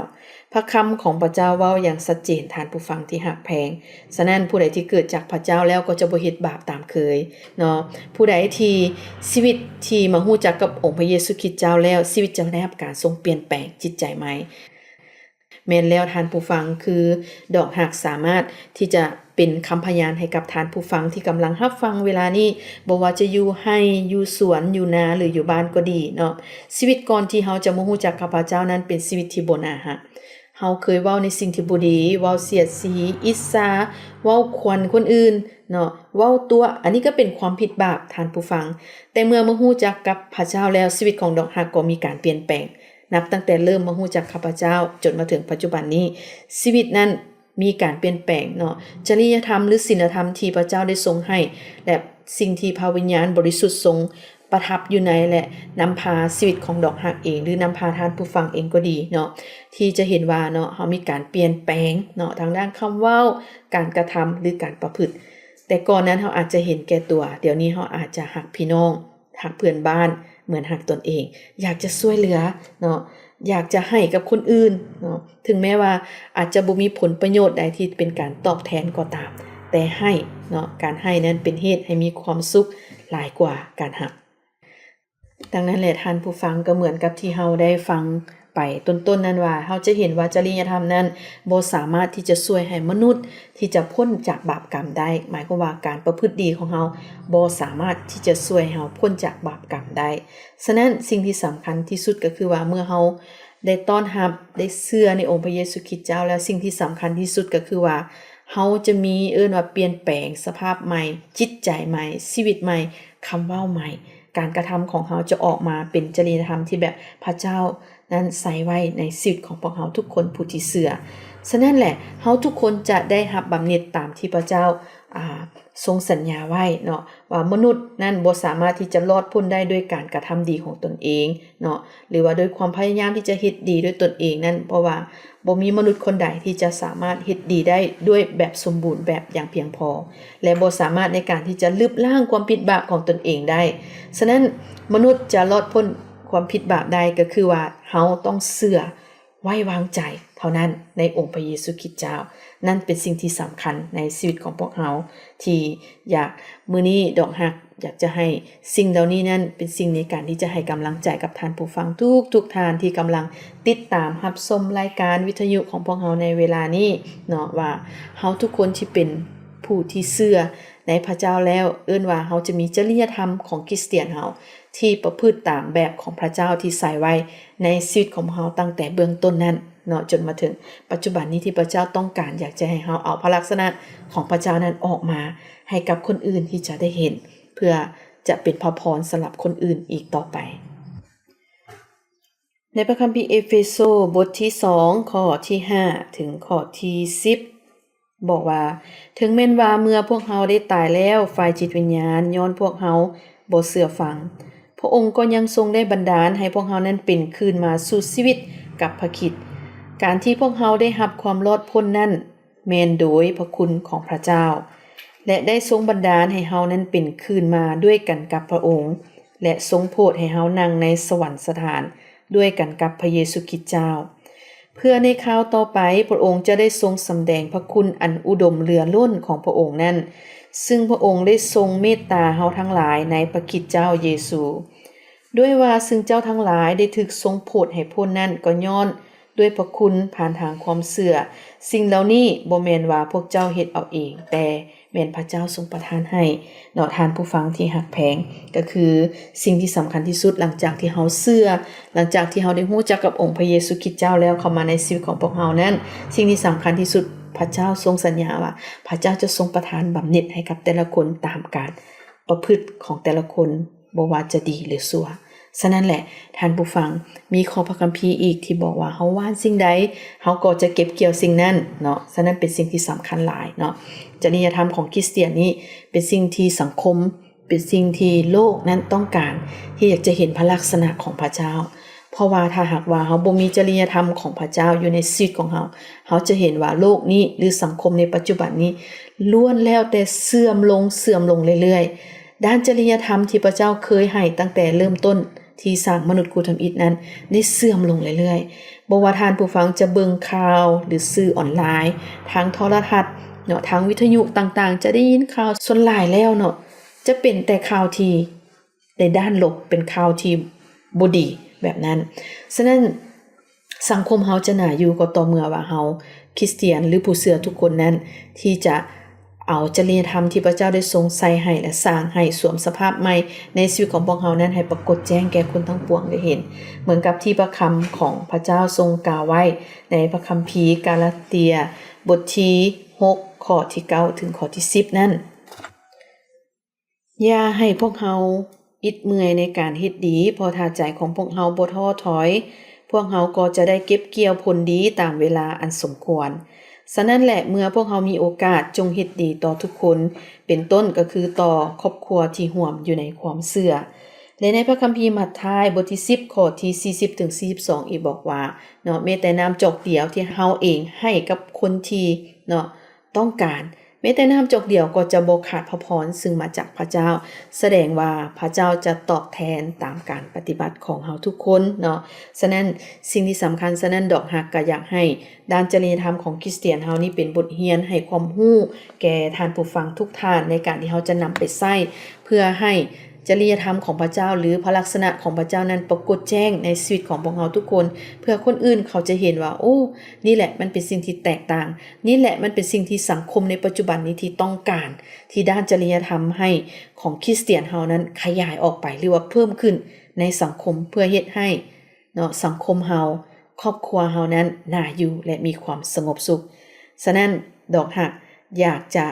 ພະຄຳຂອງພະເຈົ້າເວົ້າຢ່າງຊັດເຈນ, ທ່ານຜູ້ຟັງທີ່ຮັກແພງ. ສະນັ້ນ, ຜູ້ໃດທີ່ເກີດຈາກພະເຈົ້າແລ້ວກໍຈະບໍ່ເຮັດບາບຕາມເຄີຍເນາະ. ຜູ້ໃດທີ່ ຊີວິດທີ່ມາຮູ້ຈັກກັບອົງພະເຢຊູຄຣິດເຈົ້າແລ້ວ, ຊີວິດຈະໄດ້ຮັບການຊົງປ່ຽນແປງ, ຈິດໃຈໃໝ່. ແມ່ນແລ້ວທ່ານຜູ້ຟັງ, ຄືດອກຮັກສາມາດທີ່ຈະເປັນຄຳພະຍານໃຫ້ກັບທ່ານຜູ້ຟັງທີ່ກຳລັງຮັບຟັງເວລານີ້, ບໍ່ວ່າຈະຢູ່ໄຮ່, ຢູ່ສວນ, ຢູ່ນາ ຫຼື ຢູ່ບ້ານກໍດີເນາະ. ຊີວິດກ່ອນທີ່ເຮົາຈະມາຮູ້ຈັກກັບພະເຈົ້ານັ້ນເປັນຊີວິດທີ່ບໍ່ໜ້າຮັກ. ເຮົາເຄີຍເວົ້າໃນສິ່ງທີ່ບໍ່ດີ, ເວົ້າສຽດສີ, ອິດສາ, ເວົ້າຂວັນຄົນອື່ນເນາະ, ເວົ້າຕົວະ, ອັນນີ້ກໍເປັນຄວາມຜິດບາບ, ທ່ານຜູ້ຟັງ. ແຕ່ເມື່ອມາຮູ້ຈັກກັບພະເຈົ້າແລ້ວ, ຊີວິດຂອງດອກຮັກກໍມີການປ່ຽນແປງ. ນັບຕັ້ງແຕ່ເລີ່ມມາຮູ້ຈັກຂ້າພະເຈົ້າຈົນມາເຖິງປັດຈຸບັນນີ້, ຊີວິດນັ້ນມີການປ່ຽນແປງເນາະ. ຈະລິຍະທຳ ຫຼື ສິນລະທຳທີ່ພະເຈົ້າໄດ້ຊົງໃຫ້ ແລະ ສິ່ງທີ່ພະວິນຍານບໍລິສຸດຊົງປະທັບຢູ່ໃນ ແລະ ນຳພາຊີວິດຂອງດອກຮັກເອງ ຫຼື ນຳພາທ່ານຜູ້ຟັງເອງກໍດີເນາະ, ທີ່ຈະເຫັນວ່າເນາະ, ເຮົາມີການປ່ຽນແປງເນາະ, ທາງດ້ານຄຳເວົ້າ, ການກະທຳ ຫຼື ການປະພຶດ. ແຕ່ກ່ອນນັ້ນເຮົາອາດຈະເຫັນແກ່ຕົວ, ດຽວນີ້ເຮົາອາດຈະຮັກພີ່ນ້ອງ, ຮັກເພື່ອນບ້ານເໝືອນຮັກຕົນເອງ, ຢາກຈະຊ່ວຍເຫຼືອເນາະ, ຢາກຈະໃຫ້ກັບຄົນອື່ນເນາະ, ເຖິງແມ້ວ່າອາດຈະບໍ່ມີຜົນປະໂຫຍດໃດທີ່ເປັນການຕອບແທນກໍຕາມ, ແຕ່ໃຫ້ເນາະ, ການໃຫ້ນັ້ນເປັນເຫດໃຫ້ມີຄວາມສຸກຫຼາຍກວ່າການຮັບ. ດັ່ງນັ້ນແຫຼະ ທ່ານຜູ້ຟັງ, ກໍເໝືອນກັບທີ່ເຮົາໄດ້ຟັງ ໄປຕົ້ນໆນັ້ນວ່າ ເຮົາຈະເຫັນວ່າຈະລິຍະທຳນັ້ນບໍ່ສາມາດທີ່ຈະຊ່ວຍໃຫ້ມະນຸດທີ່ຈະພົ້ນຈາກບາບກຳໄດ້, ໝາຍຄວາມວ່າການປະພຶດດີຂອງເຮົາບໍ່ສາມາດທີ່ຈະຊ່ວຍໃຫ້ເຮົາພົ້ນຈາກບາບກຳໄດ້. ສະນັ້ນ ສິ່ງທີ່ສຳຄັນທີ່ສຸດກໍຄືວ່າ ເມື່ອເຮົາໄດ້ຕ້ອນຮັບ, ໄດ້ເຊື່ອໃນອົງພະເຢຊູຄຣິດເຈົ້າແລ້ວ, ສິ່ງທີ່ສຳຄັນທີ່ສຸດກໍຄືວ່າ ເຮົາຈະມີ ເອີ້ນວ່າປ່ຽນແປງສະພາບໃໝ່, ຈິດໃຈໃໝ່, ຊີວິດໃໝ່, ຄຳເວົ້າໃໝ່. ການກະທຳຂອງເຮົາຈະອອກມາເປັນຈະລິຍະທຳທີ່ແບບພະເຈົ້ານັ້ນໃສ່ໄວ້ໃນຊີວິດຂອງພວກເຮົາທຸກຄົນຜູ້ທີ່ເຊື່ອ. ສະນັ້ນແຫຼະ ເຮົາທຸກຄົນຈະໄດ້ຮັບບຳເໜັດຕາມທີ່ພະເຈົ້າ ອ່າ ຊົງສັນຍາໄວ້ເນາະ ວ່າມະນຸດນັ້ນບໍ່ສາມາດທີ່ຈະລອດພົ້ນໄດ້ດ້ວຍການກະທຳດີຂອງຕົນເອງເນາະ ຫຼືວ່າດ້ວຍຄວາມພະຍາຍາມທີ່ຈະເຮັດດີດ້ວຍຕົນເອງນັ້ນ, ເພາະວ່າ ບໍ່ມີມະນຸດຄົນໃດທີ່ຈະສາມາດເຮັດດີໄດ້ດ້ວຍແບບສົມບູນແບບຢ່າງພຽງພໍ ແລະ ບໍ່ສາມາດໃນການທີ່ຈະລຶບລ້າງຄວາມຜິດບາບຂອງຕົນເອງໄດ້. ສະນັ້ນ ມະນຸດຈະລອດພົ້ນຄວາມຜິດບາບໄດ້ ກໍຄືວ່າເຮົາຕ້ອງເຊື່ອໄວ້ວາງໃຈເທົ່ານັ້ນໃນອົງພະເຢຊູຄຣິດເຈົ້າ. ນັ້ນເປັນສິ່ງທີ່ສຳຄັນໃນຊີວິດຂອງພວກເຮົາ ທີ່ຢາກ ມື້ນີ້ດອກຮັກ ຢາກຈະໃຫ້ສິ່ງເຫຼົ່ານີ້ນັ້ນເປັນສິ່ງໃນການທີ່ຈະໃຫ້ກຳລັງໃຈກັບທ່ານຜູ້ຟັງທຸກໆທ່ານທີ່ກຳລັງຕິດຕາມຮັບຊົມລາຍການວິທະຍຸຂອງພວກເຮົາໃນເວລານີ້ເນາະ ວ່າເຮົາທຸກຄົນທີ່ເປັນຜູ້ທີ່ເຊື່ອໃນພະເຈົ້າແລ້ວ ເອີ້ນວ່າເຮົາຈະມີຈະລິຍະທຳຂອງຄຣິສຕຽນເຮົາ ທີ່ປະພຶດຕາມແບບຂອງພະເຈົ້າທີ່ໃສ່ໄວ້ໃນຊີວິດຂອງເຮົາຕັ້ງແຕ່ເບື້ອງຕົ້ນນັ້ນເນາະ ຈົນມາເຖິງປັດຈຸບັນນີ້ ທີ່ພະເຈົ້າຕ້ອງການຢາກຈະໃຫ້ເຮົາເອົາພະລັກສະນະຂອງພະເຈົ້ານັ້ນອອກມາ ໃຫ້ກັບຄົນອື່ນທີ່ຈະໄດ້ເຫັນ ເພື່ອຈະເປັນພະພອນສຳລັບຄົນອື່ນອີກຕໍ່ໄປ. ໃນພະຄຳພີເອເຟໂຊ ບົດທີສອງ ຂໍ້ທີຫ້າ ເຖິງຂໍ້ທີສິບ ບອກວ່າ ເຖິງແມ່ນວ່າເມື່ອພວກເຮົາໄດ້ຕາຍແລ້ວຝ່າຍຈິດວິນຍານ ຍ້ອນພວກເຮົາບໍ່ເຊື່ອຟັງ, ພະອົງກໍຍັງຊົງໄດ້ບັນດານໃຫ້ພວກເຮົານັ້ນເປັນຄືນມາສູ່ຊີວິດກັບພະຄຣິດ. ການທີ່ພວກເຮົາໄດ້ຮັບຄວາມລອດພົ້ນນັ້ນ ແມ່ນໂດຍພະຄຸນຂອງພະເຈົ້າ ແລະ ໄດ້ຊົງບັນດານໃຫ້ເຮົານັ້ນເປັນຄືນມາດ້ວຍກັນກັບພະອົງ ແລະ ຊົງໂຜດໃຫ້ເຮົານັ່ງໃນສະຫວັນສະຖານດ້ວຍກັນກັບພະເຢຊູຄຣິດເຈົ້າ, ເພື່ອໃນຄາວຕໍ່ໄປພະອົງຈະໄດ້ຊົງສຳແດງພະຄຸນອັນອຸດົມເຫຼືອລົ້ນຂອງພະອົງນັ້ນ, ຊຶ່ງພະອົງໄດ້ຊົງເມດຕາເຮົາທັງຫຼາຍໃນພະຄຣິດເຈົ້າເຢຊູ. ດ້ວຍວ່າຊຶ່ງເຈົ້າທັງຫຼາຍໄດ້ຖືກຊົງໂຜດໃຫ້ພົ້ນນັ້ນ ກໍຍ້ອນ ດ້ວຍພະຄຸນຜ່ານທາງຄວາມເຊື່ອ. ສິ່ງເຫຼົ່ານີ້ບໍ່ແມ່ນວ່າພວກເຈົ້າເຮັດເອົາເອງ, ແຕ່ແມ່ນພະເຈົ້າຊົງປະທານໃຫ້ເນາະ. ທ່ານຜູ້ຟັງທີ່ຮັກແພງ, ກໍຄືສິ່ງທີ່ສຳຄັນທີ່ສຸດ ຫຼັງຈາກທີ່ເຮົາເຊື່ອ, ຫຼັງຈາກທີ່ເຮົາໄດ້ຮູ້ຈັກກັບອົງພະເຢຊູຄຣິດເຈົ້າແລ້ວເຂົ້າມາໃນຊີວິດຂອງພວກເຮົານັ້ນ, ສິ່ງທີ່ສຳຄັນທີ່ສຸດ ພະເຈົ້າຊົງສັນຍາວ່າ ພະເຈົ້າຈະຊົງປະທານບຳເໜັດໃຫ້ກັບແຕ່ລະຄົນຕາມການປະພຶດຂອງແຕ່ລະຄົນ, ບໍ່ວ່າຈະດີຫຼືຊົ່ວ. ສະນັ້ນແຫຼະ ທ່ານຜູ້ຟັງ, ມີຂໍ້ພະຄຳພີອີກທີ່ບອກວ່າ ເຮົາຫວ່ານສິ່ງໃດ ເຮົາກໍຈະເກັບກ່ຽວສິ່ງນັ້ນເນາະ. ສະນັ້ນເປັນສິ່ງທີ່ສຳຄັນຫຼາຍເນາະ. ຈະລິຍະທຳຂອງຄຣິສຕຽນນີ້ເປັນສິ່ງທີ່ສັງຄົມ ເປັນສິ່ງທີ່ໂລກນັ້ນຕ້ອງການ ທີ່ຢາກຈະເຫັນພະລັກສະນະຂອງພະເຈົ້າ. ເພາະວ່າຖ້າຫາກວ່າເຮົາບໍ່ມີຈະລິຍະທຳຂອງພະເຈົ້າຢູ່ໃນຊີວິດຂອງເຮົາ, ເຮົາຈະເຫັນວ່າໂລກນີ້ ຫຼື ສັງຄົມໃນປັດຈຸບັນນີ້ ລ້ວນແລ້ວແຕ່ເສື່ອມລົງ, ເສື່ອມລົງເລື້ອຍໆ. ດ້ານຈະລິຍະທຳທີ່ພະເຈົ້າເຄີຍໃຫ້ຕັ້ງແຕ່ເລີ່ມຕົ້ນ ທີ່ສ້າງມະນຸດຜູ້ທຳອິດນັ້ນ ໄດ້ເສື່ອມລົງເລື້ອຍໆ. ບໍ່ວ່າທ່ານຜູ້ຟັງຈະເບິ່ງຂ່າວ ຫຼື ສື່ອອນລາຍ, ທາງໂທລະທັດເນາະ, ທາງວິທະຍຸຕ່າງໆ, ຈະໄດ້ຍິນຂ່າວ ສ່ວນຫຼາຍແລ້ວເນາະ ຈະເປັນແຕ່ຂ່າວທີ່ໃນດ້ານລົບ, ເປັນຂ່າວທີ່ບໍ່ດີແບບນັ້ນ. ສະນັ້ນ ສັງຄົມເຮົາຈະໜ້າຢູ່ກໍຕໍ່ເມື່ອວ່າເຮົາຄຣິສຕຽນ ຫຼື ຜູ້ເຊື່ອທຸກຄົນນັ້ນ ທີ່ຈະເອົາຈະລິຍະທຳທີ່ພະເຈົ້າໄດ້ຊົງໃສ່ໃຫ້ ແລະ ສ້າງໃຫ້ສວມສະພາບໃໝ່ໃນຊີວິດຂອງພວກເຮົານັ້ນ ໃຫ້ປາກົດແຈ້ງແກ່ຄົນທັງປວງໄດ້ເຫັນ, ເໝືອນກັບທີ່ພະຄຳຂອງພະເຈົ້າຊົງກ່າວໄວ້ໃນພະຄຳພີກາລາເຕຍ ບົດທີຫົກ ຂໍ້ທີເກົ້າ ເຖິງຂໍ້ທີສິບນັ້ນ. ຢ່າໃຫ້ພວກເຮົາອິດເມື່ອຍໃນການເຮັດດີ, ເພາະຖ້າໃຈຂອງພວກເຮົາບໍ່ທໍ້ຖອຍ, ພວກເຮົາກໍຈະໄດ້ເກັບກ່ຽວຜົນດີຕາມເວລາອັນສົມຄວນ. ສະນັ້ນແຫຼະ, ເມື່ອພວກເຮົາມີໂອກາດ, ຈົ່ງເຮັດດີຕໍ່ທຸກຄົນ, ເປັນຕົ້ນກໍຄືຕໍ່ຄອບຄົວທີ່ຮ່ວມຢູ່ໃນຄວາມເຊື່ອ. ແລະ ໃນພະຄຳພີມັດທາຍ ບົດທີສິບ ຂໍ້ທີສີ່ສິບເຖິງສີ່ສິບສອງ ອີກບອກວ່າເນາະ, ແມ້ແຕ່ນ້ຳຈອກດຽວທີ່ເຮົາເອງໃຫ້ກັບຄົນທີ່ເນາະ ຕ້ອງການ, ແມ້ແຕ່ນ້ຳຈອກດຽວກໍຈະບໍ່ຂາດພະພອນ ຊຶ່ງມາຈາກພະເຈົ້າ, ສະແດງວ່າພະເຈົ້າຈະຕອບແທນຕາມການປະຕິບັດຂອງເຮົາທຸກຄົນເນາະ. ສະນັ້ນ ສິ່ງທີ່ສຳຄັນ, ສະນັ້ນ ດອກຮັກກໍຢາກໃຫ້ດ້ານຈະລິຍະທຳຂອງຄຣິສຕຽນເຮົານີ້ເປັນບົດຮຽນໃຫ້ຄວາມຮູ້ແກ່ທ່ານຜູ້ຟັງທຸກທ່ານ ໃນການທີ່ເຮົາຈະນຳໄປໃຊ້ ເພື່ອໃຫ້ ຈະລິຍະທຳຂອງພະເຈົ້າ ຫຼື ພະລັກສະນະຂອງພະເຈົ້ານັ້ນປາກົດແຈ້ງໃນຊີວິດຂອງພວກເຮົາທຸກຄົນ, ເພື່ອຄົນອື່ນເຂົາຈະເຫັນວ່າ ໂອ້ ນີ້ແຫຼະມັນເປັນສິ່ງທີ່ແຕກຕ່າງ, ນີ້ແຫຼະມັນເປັນສິ່ງທີ່ສັງຄົມໃນປັດຈຸບັນນີ້ທີ່ຕ້ອງການ, ທີ່ດ້ານຈະລິຍະທຳໃຫ້ຂອງຄຣິສຕຽນເຮົານັ້ນຂະຫຍາຍອອກໄປ ຫຼືວ່າເພີ່ມຂຶ້ນໃນສັງຄົມ ເພື່ອເຮັດໃຫ້ເນາະ ສັງຄົມເຮົາ ຄອບຄົວເຮົານັ້ນໜ້າຢູ່ ແລະ ມີຄວາມສະຫງົບສຸກ. ສະນັ້ນ ດອກຮັກຢາກຈະ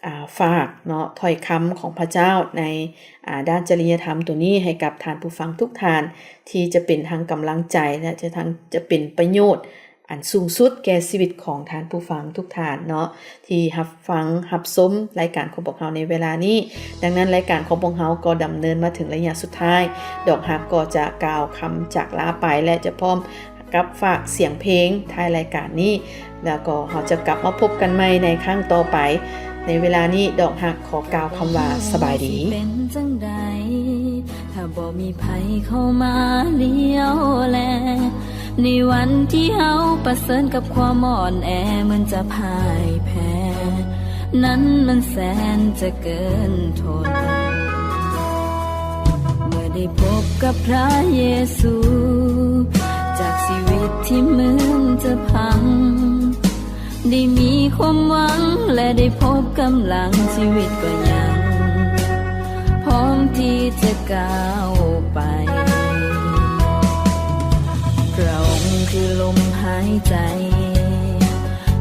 ອາ ຝາກເນາະ ຖ້ອຍຄຳຂອງພະເຈົ້າໃນ ອາ ດ້ານຈະລິຍະທຳໂຕນີ້ໃຫ້ກັບທ່ານຜູ້ຟັງທຸກທ່ານ ທີ່ຈະເປັນທັງກຳລັງໃຈ ແລະ ຈະທັງ ຈະເປັນປະໂຫຍດອັນສູງສຸດແກ່ຊີວິດຂອງທ່ານຜູ້ຟັງທຸກທ່ານເນາະ ທີ່ຮັບຟັງຮັບຊົມລາຍການຂອງພວກເຮົາໃນເວລານີ້. ດັ່ງນັ້ນ ລາຍການຂອງພວກເຮົາກໍດຳເນີນມາເຖິງໄລຍະສຸດທ້າຍ. ດອກຮັກກໍຈະກ່າວຄຳຈາກລາໄປ ແລະ ຈະພ້ອມ ກັບຝາກສຽງເພງທ້າຍລາຍການນີ້ ແລ້ວກໍເຮົາຈະກັບມາພົບກັນໃໝ່ໃນຄັ້ງຕໍ່ໄປ. ໃນເວລານີ້ ດອກຮັກຂໍກ່າວຄຳວ່າ ສະບາຍດີ. ເປັນຈັ່ງໃດ ຖ້າບໍ່ມີໃຜເຂົ້າມາລ້ຽວແລ? ໃນວັນທີ່ເຮົາປະເຊີນກັບຄວາມອ່ອນແອ ເໝືອນຈະພ່າຍແພ້ ນັ້ນມັນແສນຈະເກີນທົນ. ເມື່ອໄດ້ພົບກັບພະເຢຊູ ຈາກຊີວິດທີ່ເໝືອນຈະພັງ ໄດ້ມີຄວາມຫວັງ ແລະ ໄດ້ພົບກຳລັງ ຊີວິດກໍຍັງພ້ອມທີ່ຈະກ້າວໄປ. ພະອົງຄືລົມຫາຍໃຈ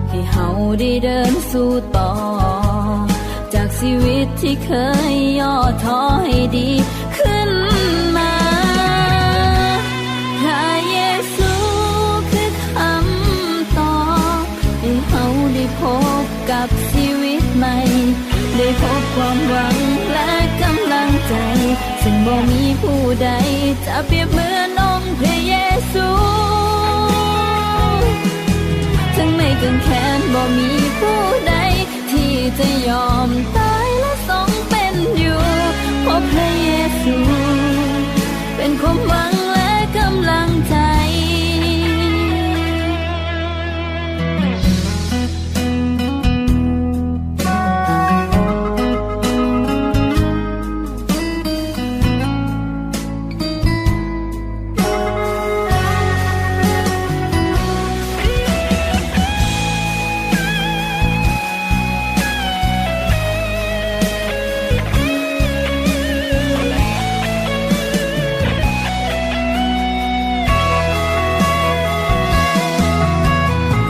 ທີ່ເຮົາໄດ້ເດີນສູ້ຕໍ່ ຈາກຊີວິດທີ່ເຄີຍຫຍໍ້ທໍ້ໃຫ້ດີຂຶ້ນມາ. ພະເຢຊູຄືຄຳຕອບ ໃຫ້ເຮົາໄດ້ພົບກັບຊີວິດໃໝ່ ໄດ້ພົບຄວາມຫວັງ ແລະ ກຳລັງໃຈ ເຊິ່ງບໍ່ມີຜູ້ໃດຈະປຽບເໝືອນອົງພະເຢຊູ. ເຖິງໄມ້ກາງແຂນ ບໍ່ມີຜູ້ໃດທີ່ຈະຍອມຕາຍ ແລະ ຊົງເປັນຢູ່ ເພາະພະເຢຊູເປັນຄວາມຫວັງ ແລະ ກຳລັງໃຈ.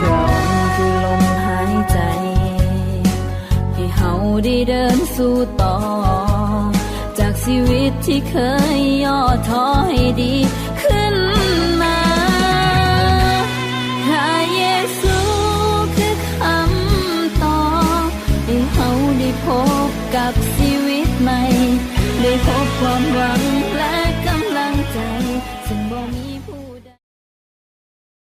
ພະອົງຄືລົມຫາຍໃຈ ໃຫ້ເຮົາໄດ້ເດີນສູ້ຕໍ່ ຈາກ ຊີວິດທີ່ເຄີຍຫຍໍ້ທໍໃຫ້ດີ